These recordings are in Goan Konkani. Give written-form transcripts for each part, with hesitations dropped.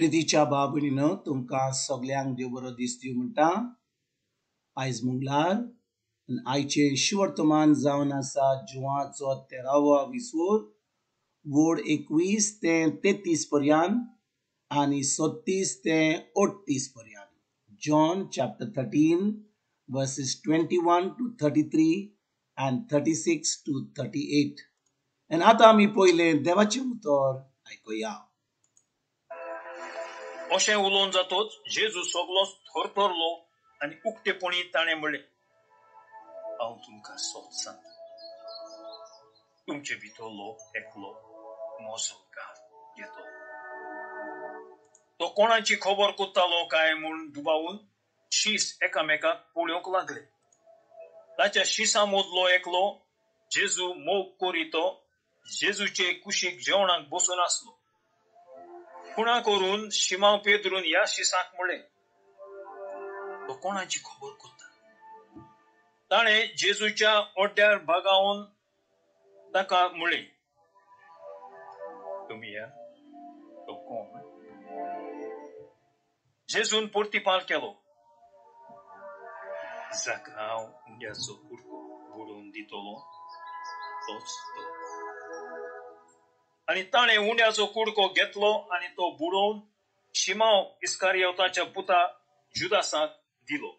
प्रितीच्या भाव भयणीनो, तुमकां सगल्यांक देव बरो दीस दिवं म्हणटा. आयज मंगळार आनी आयचें शुवर्तमान जावन आसा जुवाचो 13वो विसोर, वोड 21 ते 33 पर्यंत आनी 36 ते 38 पर्यंत. John chapter 13 verses 21 to 33 and 36 to 38. आनी आतां आमी पयलें देवाचें उतर आयकुया. अशें उलोवन जातोच जेजू सगलोच थरथरलो आनी उक्तेपणी ताणें म्हणलें, हांव तुमकां सत सांगता, तुमचे भितरलो एकलो म्हजो घात घेतलो. तो कोणाची खबर कोत्तालो काय म्हूण दुबावून शीस एकामेकाक पळोवंक लागले. ताच्या शिसां मदलो एकलो जेजू मोग करी तो जेजूचे कुशीक जेवणाक बसून आसलो. खुणा करून शिमांव पेद्रून ह्या शिसाक म्हणलें, तो कोणाची खबर कोत्ता? ताणें जेजूच्या ओड्यार बागावन ताका म्हणलें, तुमी ह्या तो कोण? जेजून प्रतिपाल केलो, जाका हांव उंड्याचो कुडको बुडोवन दितलो तोच तो. आनी ताणें उंड्याचो कुडको घेतलो आनी तो बुडोवन शिमांव इस्कारियोताच्या पुता जुदासाक दिलो.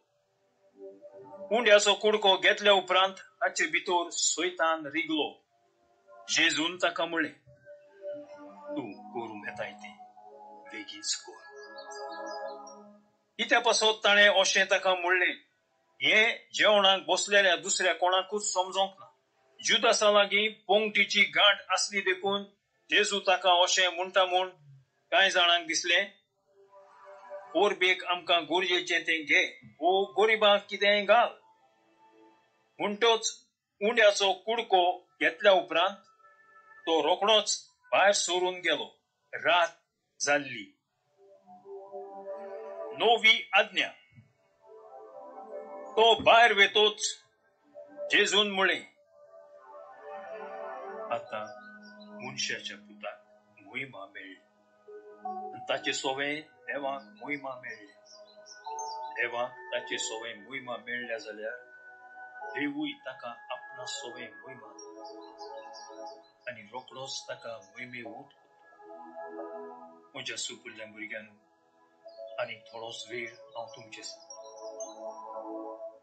उंड्याचो कुडको घेतल्या उपरांत ताचे भितर सैतान रिगलो. जेजून ताका म्हणलें, तूं करूंक येताय तें बेगीच कर. कित्या पासत ताणें अशें ताका म्हणलें हें जेवणाक बसलेल्या दुसऱ्या कोणाकूच समजोंक ना. जुदासा लागीं पोंगटीची गांठ आसली देखून जेजू ताका अशें म्हणटा म्हूण कांय जाणांक दिसलें, पोरबेक आमकां गरजेचें तें घे वो गरिबांक कितेंय घाल. म्हणटच उंड्याचो कुडको घेतल्या उपरांत तो रोखडोच भायर सरून गेलो. रात जाल्ली. नवी आज्ञा. तो भायर वेतोच जेजून म्हणलें, आतां मनशाच्या पुताक मोहिमा मेळ्ळी आनी ताचे सोवे देवाक मोहिमा मेळ्ळी. देवाक ताचे सोवे मोहिमा मेळ्ळ्या जाल्यार देवूय ताका आपणा सोवे मोहिमा आनी रोखडोच ताका मोहिमेवंत करता. म्हज्या सुपुल्ल्या भुरग्यांनो, आनी थोडोच वेळ हांव तुमचे,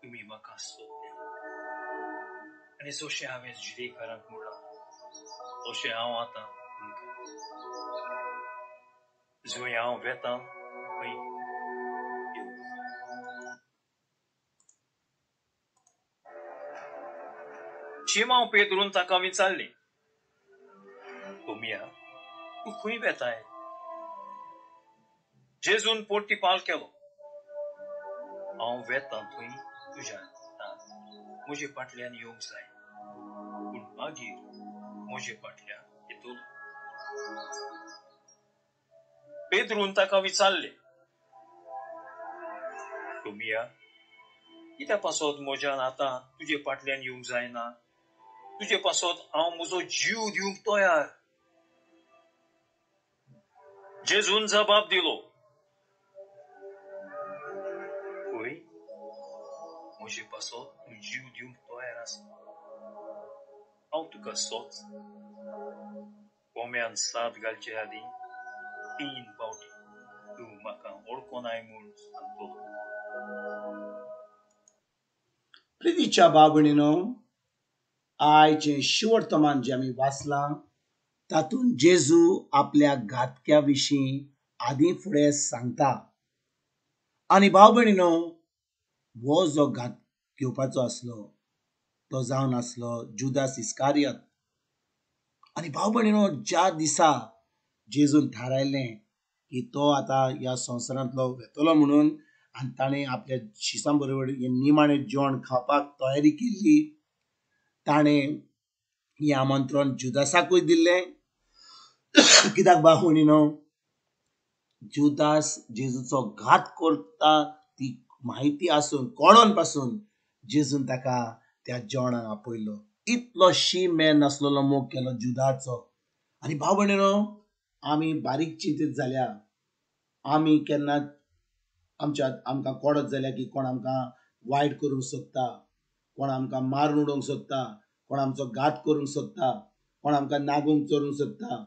तुमी म्हाका सोदले आनी जशें हांवें जुदेकारांक म्हणलां तशें हांव आतां तुमकां, जंय हांव वेतां थंय येवं. शिमांव पेद्रून ताका विचारलें, तुमया तूं खंय वेताय? जेजून प्रतिपाल केलो, हांव वेतां थंय तुज्यान म्हजे फाटल्यान येवंक जाय, पूण मागीर म्हजे फाटल्यान येतलो. पेद्रून ताका विचारलें, तुमया कित्या पासत म्हज्यान आतां तुजे फाटल्यान येवंक जायना? तुजे पासत हांव म्हजो जीव दिवंक तयार. जेजून जबाब दिलो, खंय म्हजे पासत तूं जीव दिवंक तयार आसा? हांव तुका सोच, कोम्यान साद घालचे आदीं 3 फावटी तूं म्हाका वळखनाय म्हूण सांगतलो. प्रितीच्या भाव भयणीनो, आयचें शुवर्तमान जें आमी वाचलां तातूंत जेजू आपल्या घातक्या विशीं आदीं फुडें सांगता. आनी भाव भयणीनो, हो जो घात घेवपाचो आसलो तो जावन आसलो जुदास इस्कारियत. आनी भाव भयणीनो, ज्या दिसा जेजून थारायलें की तो आतां ह्या संवसारांतलो वेतलो म्हणून, आनी ताणें आपल्या शिसां बरोबर हें निमाणें जेवण खावपाक तयारी केल्ली, ताणें हें आमंत्रण जुदासाकूय दिल्लें. कित्याक भाव भयणीनो, जुदास जेजूचो घात करता ती म्हायती आसून कळोन पासून जेजून ताका त्या जेवणाक आपयलो. इतलो शी मेन नासलेलो मोग केलो जुदाचो. आनी भाव भयणीनो, आमी बारीक चिंतीत जाल्या आमी केन्ना आमच्या आमकां कोडत जाल्यार की कोण आमकां वायट करूंक सोदता, कोण आमकां मारून उडोवंक सोदता, कोण आमचो घात करूंक सोदता, कोण आमकां नागूंक चोरूंक सोदता,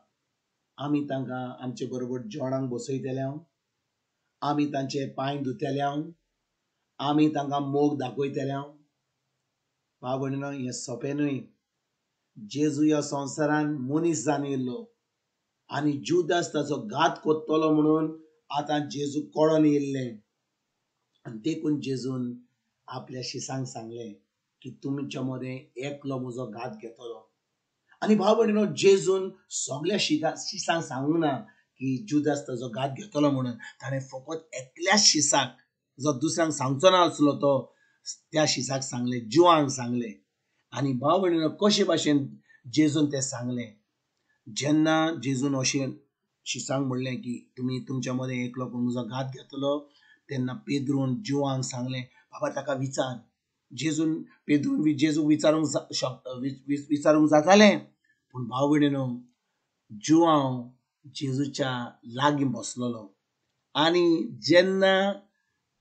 आमी तांकां आमचे बरोबर जेवणाक बसयतले, आमी तांचे पांय धुतले, आमी तांकां मोग दाखयतले. भाव भयणीनो, हें सोंपें न्हय. जेजू ह्या संवसारान मनीस जावन येयल्लो आनी जुदास ताचो घात कोत्तलो म्हणून आतां जेजू कळोन येयल्लें. आनी देखून जेजून आपल्या शिसांक सांगलें की तुमच्या मदें एकलो म्हजो घात घेतलो. आनी भाव भयणीनो, जेजून सगल्या शिसांक सांगूंक ना की जुदास ताचो घात घेतलो म्हणून. ताणें फकत एकल्याच शिसाक, जो दुसऱ्यांक सांगचो ना आसलो तो, त्या शिसाक सांगलें, जुवांक सांगलें. आनी भाव भयणीनो, कशे भाशेन जेजून तें सांगलें, जेन्ना जेजून अशें शिसांक म्हणलें की तुमी तुमच्या मदें एकलो कोण म्हजो घात घेतलो, तेन्ना पेद्रून जुवांक सांगलें, बाबा ताका विचार. जेजून पेद्रून जेजूक विचारूंक जातालें, पूण भाव भयणीनो, जुवांव जेजूच्या लागीं बसलेलो. आनी जेन्ना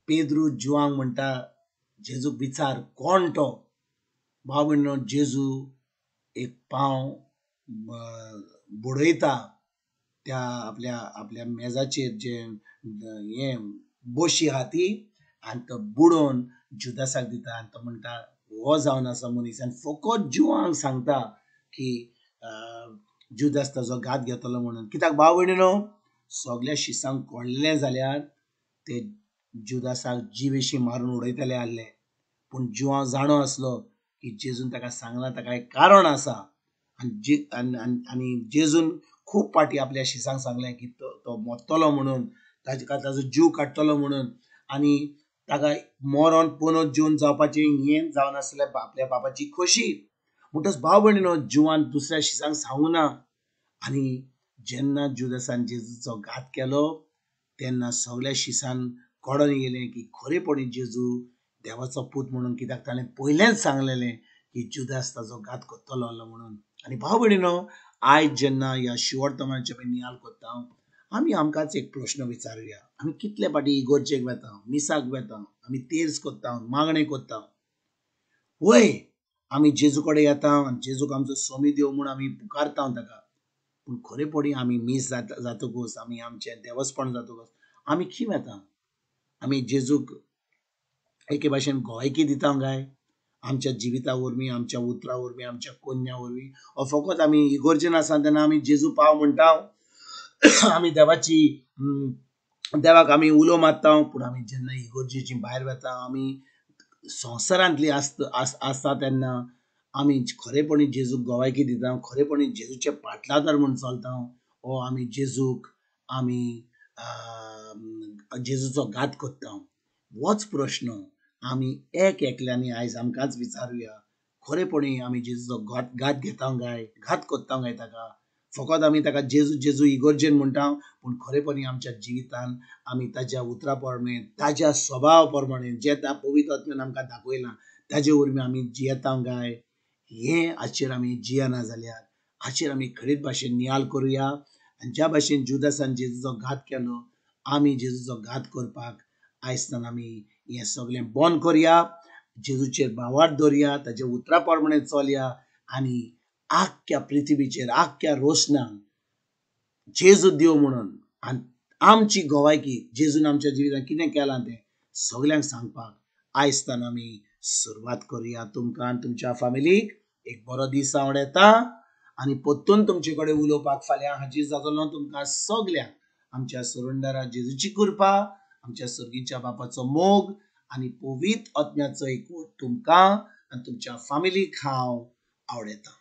पेद्रू जुवांक म्हणटा जेजूक विचार कोण तो, भाव भयणीनो, जेजू एक पांव बुडयता त्या आपल्या आपल्या मेजाचेर जे हें बशी आहा ती, आनी तो बुडोवन जुदासाक दिता. आनी तो म्हणटा हो जावन आसा मनीस. आनी फकत जुवांक सांगता की जुदास ताजो घात घेतलो म्हणून. कित्याक भाव भयणीनो, सगल्या शिसांक कळ्ळें जाल्यार ते जुदासाक जिवेशी मारून उडयतले आसले. पूण जुवांव जाणो आसलो की जेजून ताका सांगलां, ताका एक कारण आसा. आनी आनी जेजून खूब पाटी आपल्या शिसांक सांगलें की तो मरतलो म्हणून, ताजो जीव काडटलो म्हणून, आनी ताका मरोन पुनोत जीवन जावपाचें हें जावन आसलें आपल्या बापाची खोशी. म्हणटच भाव भयणीनो, जुवान दुसऱ्या शिसांक सांगूं ना. आनी जेन्ना जुदासान जेजूचो घात केलो तेन्ना सगल्या शिसान कळोन येयलें की खरेपणी जेजू देवाचो पूत म्हणून. कित्याक ताणें पयलेंच सांगलेलें की जुदास ताजो घात करतलो आसलो म्हणून. आनी भाव भयणीनो, आयज जेन्ना ह्या शिवर्तमानाचे आमी नियाळ करता, आमी आमकांच एक प्रश्न विचारुया. आमी कितले फाटी इगोर्जेक वेता, मिसाक वेता, आमी तेर्स करता, मागणें करता, वय आमी जेजू कडेन येता आनी जेजूक आमचो स्वामी देव म्हूण आमी पुकारता ताका. पूण खरेपणी आमी मीस जातकूच, आमी आमचें देवस्पण जातकूच आमी खंय वेता? आमी जेजूक एके भाशेन गोवायकी दिता काय आमच्या जिविता वरवीं, आमच्या उतरां वरवीं, आमच्या कोन्या वरवीं? ओ फकत आमी इगोर्जेन आसा तेन्ना आमी जेजू पाव म्हणटा, आमी देवाची देवाक आमी उलो मारता, पूण आमी जेन्ना इगोर्जेची भायर वता, आमी संवसारांतली आसता तेन्ना आमी खरेपणी जेजूक गोवायकी दिता, खरेपणी जेजूचे पाटलादार म्हूण चलता, ओ आमी जेजूक आमी जेजूचो घात करता? होच प्रश्न आमी एक एकल्यांनी आयज आमकांच विचारुया. खरेपणी आमी जेजूचो घात घेता काय, घात करता काय ताका? फकत आमी ताका जेजू जेजू इगोर्जेन म्हणटा, पूण खरेपणी आमच्या जिवितान आमी ताज्या उतरा प्रमाणे, ताज्या स्वभावा प्रमाणे, जे त्या पवित्र आत्म्यान आमकां दाखयलां ताजे वरवीं आमी जियेता काय? हें हाचेर आमी जियेना जाल्यार हाचेर आमी खरीत भाशेन नियाळ करुया. आनी ज्या भाशेन जुदासान जेजूचो घात केलो, आमी जेजूचो घात करपाक आयजतान आमी हें सगळें बंद करुया, जेजूचेर भावार्थ दवरुया, ताज्या उतरा प्रमाणे चलया आनी आख्ख्या पृथ्वीचेर, आख्ख्या रोशनान जेजू देव म्हणून आनी आमची गोवायकी जेजून आमच्या जिवितांत कितें केलां तें सगल्यांक सांगपाक आयजतान आमी सुरवात करुया. तुमकां आनी तुमच्या फामिलीक एक बरो दीस आवडटा आनी परतून तुमचे कडेन उलोवपाक फाल्यां हाजीर जातलो. तुमकां सगल्यांक आमच्या सुरंदरा जेजूची कृपा, आमच्या सर्गीच्या बापाचो मोग आनी पवित्र आत्म्याचो एकवट तुमकां आनी तुमच्या फामिलीक हांव आवडटा.